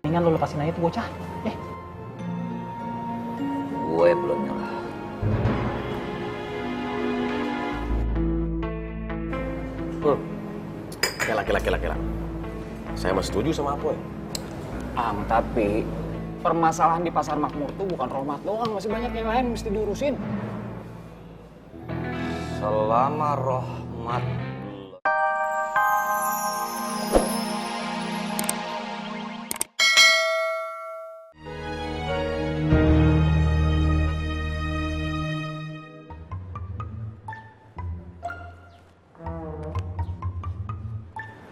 Mendingan lu lepasin aja tuh bocah. Gue belum nyerah. Kela. Saya masih setuju sama Apoy. Tapi permasalahan di pasar makmur tuh bukan Rohmat doang, masih banyak yang lain mesti diurusin. Selama Rohmat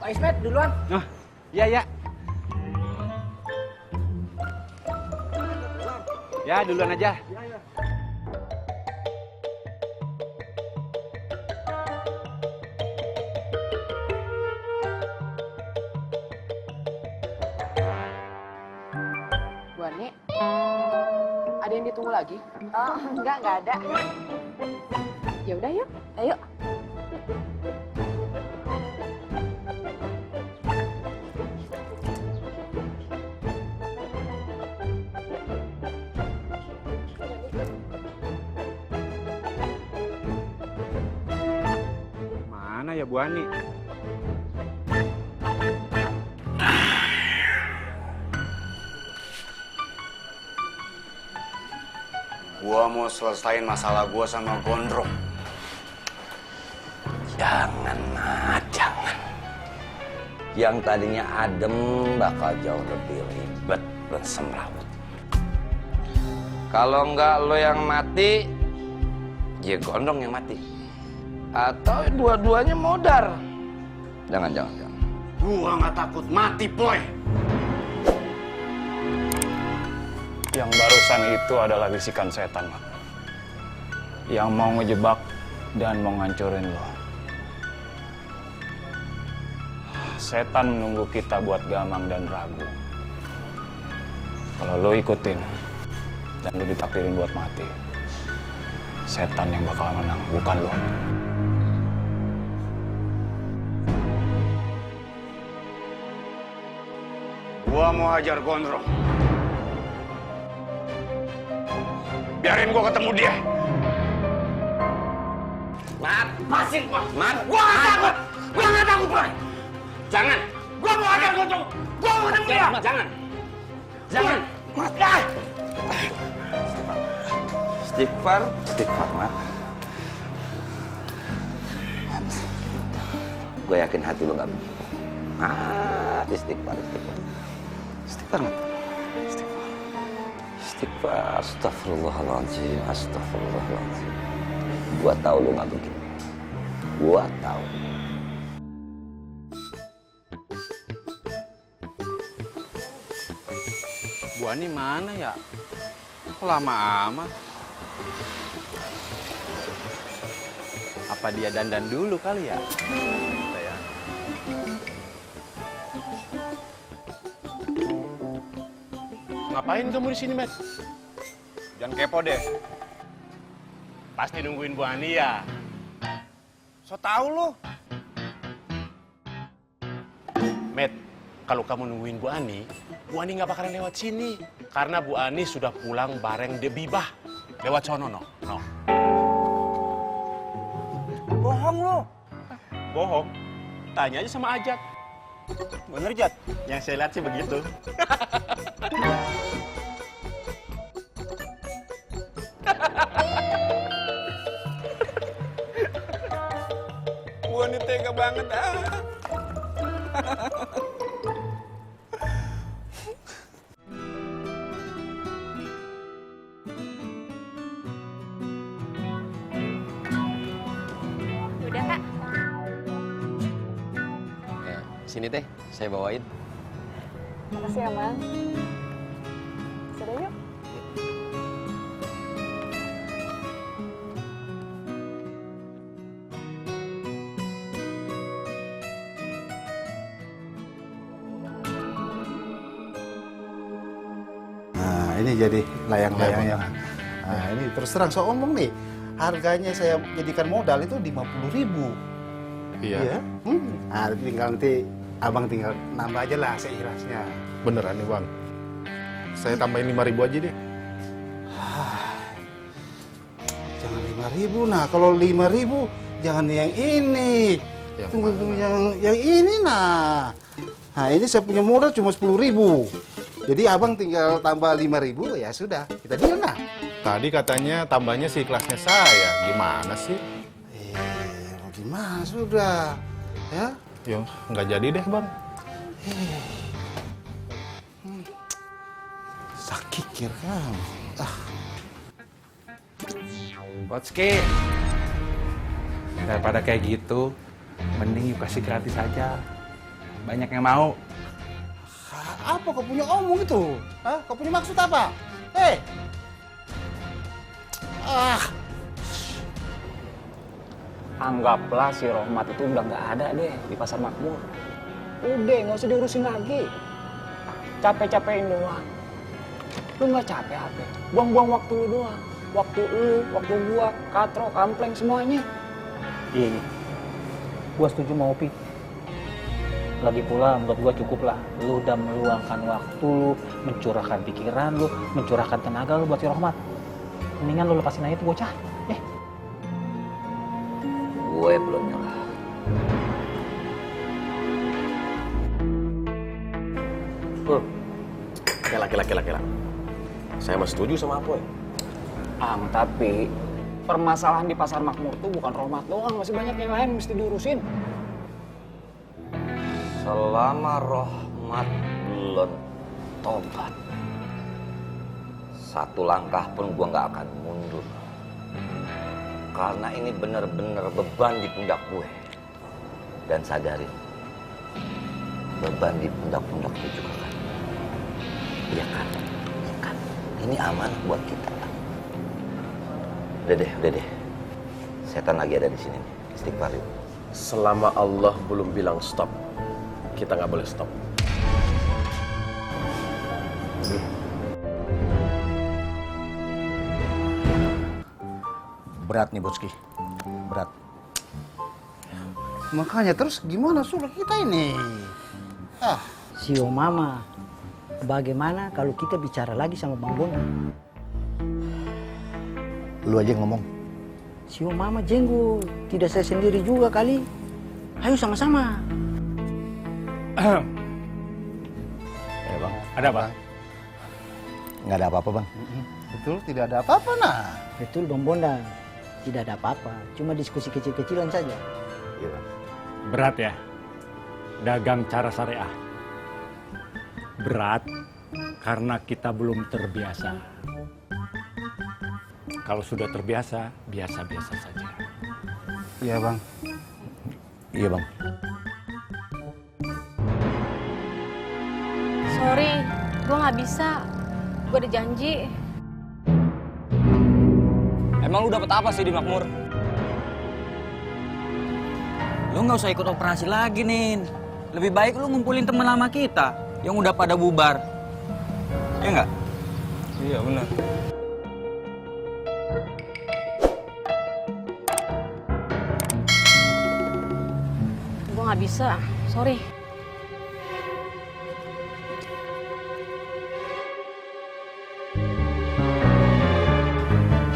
Pak Ismet, duluan. Iya. Ya, duluan aja. Bu Ani, ada yang ditunggu lagi? Oh, enggak ada. Ya udah yuk, ayo. Mana ya Bu Ani? Gua mau selesain masalah gua sama Gondrong. jangan, Mat, jangan. Yang tadinya adem bakal jauh lebih ribet dan semrawut. Kalau enggak lo yang mati, ya Gondrong yang mati. Atau dua-duanya modar. Jangan. Gua nggak takut mati, Poy. Yang barusan itu adalah bisikan setan, Mat. Yang mau ngejebak dan mau ngancurin lo. Setan menunggu kita buat gamang dan ragu. Kalau lo ikutin dan lo ditakdirin buat mati, setan yang bakal menang, bukan lo. Gua mau hajar Gondrong. Biarin gua ketemu dia. Mat, Masih gua. Mat, Gua nggak takut. Gua nggak takut, Poy. jangan. Gua mau hajar Gondrong. Gua mau ketemu dia. Jangan. Mat, dah. Istighfar, Mat. Gue yakin hati lo gak begitu. Istighfar, Mat. Istighfar, astagfirullahaladzim. Gua tahu lo gak begini. Gua tahu. Bu Ani mana ya? Kok lama amat? Apa dia dandan dulu kali ya? Bentar ya. Ngapain kamu di sini, Matt? Jangan kepo deh. Pasti nungguin Bu Ani ya. So tau lu. Matt, kalau kamu nungguin Bu Ani nggak bakalan lewat sini. Karena Bu Ani sudah pulang bareng Debibah. Lewat sono, no. Bohong lu. Bohong? Tanya aja sama Ajat. Bener, Jat? Yang saya lihat sih begitu. Gua nih tega banget Udah, Kak. Sini teh, saya bawain. Makasih ya, Mang. Sudah yuk. Nah, ini jadi layang-layangnya. Nah, ini terus terang saya omong nih, harganya saya jadikan modal itu 50.000. Iya. Nah, tinggal nanti abang tinggal nambah aja lah seikhlasnya. Beneran nih, Bang. saya tambahin 5.000 aja deh. Jangan 5.000. Nah, kalau 5.000 jangan yang ini. Yang Tunggu yang ini nah. Nah, ini saya punya modal cuma 10.000. Jadi abang tinggal tambah 5.000 ya sudah, kita deal nah. Tadi katanya tambahnya si kelasnya saya. Gimana sih? Gimana sudah? Ya? Ya, nggak jadi deh, Bang. Sakikir kan. Bocki, daripada kayak gitu, mending yuk kasih gratis aja. Banyak yang mau. Apa kau punya omong itu? Hah? Kau punya maksud apa? Anggaplah si Rohmat itu udah nggak ada deh di Pasar Makmur. Udah, nggak usah diurusin lagi. Capek-capekin doang. Lu nggak capek apa? Buang-buang waktu lu doang. Waktu lu, waktu gua, Katro, Kampleng, semuanya. Iya. Gua setuju sama Opi. Lagi pula menurut gua cukup lah. Lu udah meluangkan waktu lu, mencurahkan pikiran lu, mencurahkan tenaga lu buat si Rohmat. Mendingan lu lepasin aja tuh bocah. Gue belum nyerah. Kela. Saya mah setuju sama Apoy. Tapi permasalahan di Pasar Makmur tuh bukan Rohmat doang, masih banyak yang lain mesti diurusin. Selama Rohmat belum tobat, satu langkah pun gue nggak akan mundur. Karena ini benar-benar beban di pundak gue. Dan sadarin, beban di pundak-pundak gue juga kan. Iya kan? Iya kan? Ini aman buat kita. Udah deh. Setan lagi ada di sini. Istighfar yuk. Selama Allah belum bilang stop, kita nggak boleh stop. Berat nih Bocki, berat. Makanya terus gimana sudah kita ini? Sio Mama, bagaimana kalau kita bicara lagi sama Bang Bona? Lu aja yang ngomong. Sio Mama jenggo, tidak saya sendiri juga kali. Ayo sama-sama. Ya Bang. Ada apa? Nggak ada apa-apa Bang. Betul, tidak ada apa-apa nah. Betul Bang Bonda, tidak ada apa-apa. Cuma diskusi kecil-kecilan saja. Iya Bang. Berat ya, dagang cara syariah. Berat karena kita belum terbiasa. Kalau sudah terbiasa, biasa-biasa saja. Iya Bang. Iya Bang. Sorry, gue nggak bisa. Gue ada janji. Emang lu dapet apa sih di Makmur? Lu nggak usah ikut operasi lagi, Nin. Lebih baik lu ngumpulin teman lama kita yang udah pada bubar. Iya nggak? Iya benar. Gue nggak bisa. Sorry.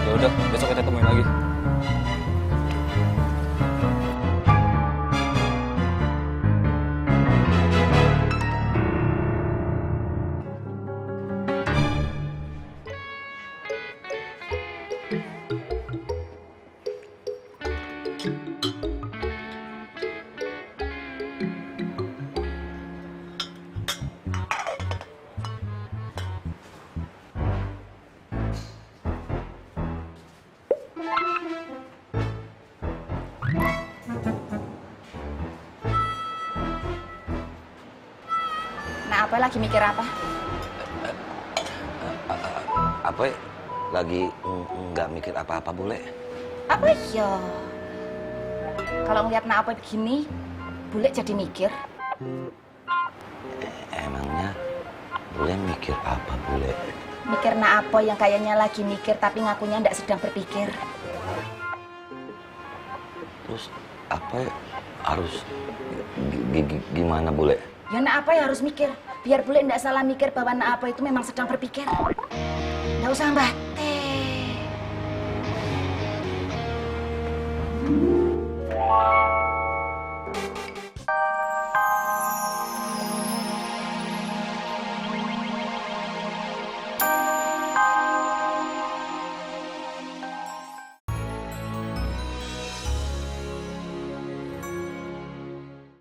Ya udah, besok kita temuin lagi. Nah, apa lagi mikir apa? Apa lagi nggak mikir apa-apa Bule? Apa ya? Kalau ngeliat Nak apa begini, Bule jadi mikir. Emangnya Bule mikir apa Bule? Mikir Nak apa yang kayaknya lagi mikir tapi ngakunya ndak sedang berpikir. Terus apa harus gimana Bule? Ya nak apa ya harus mikir. Biar bule ndak salah mikir bahwa nak apa itu memang sedang berpikir. Nggak usah mbah teh.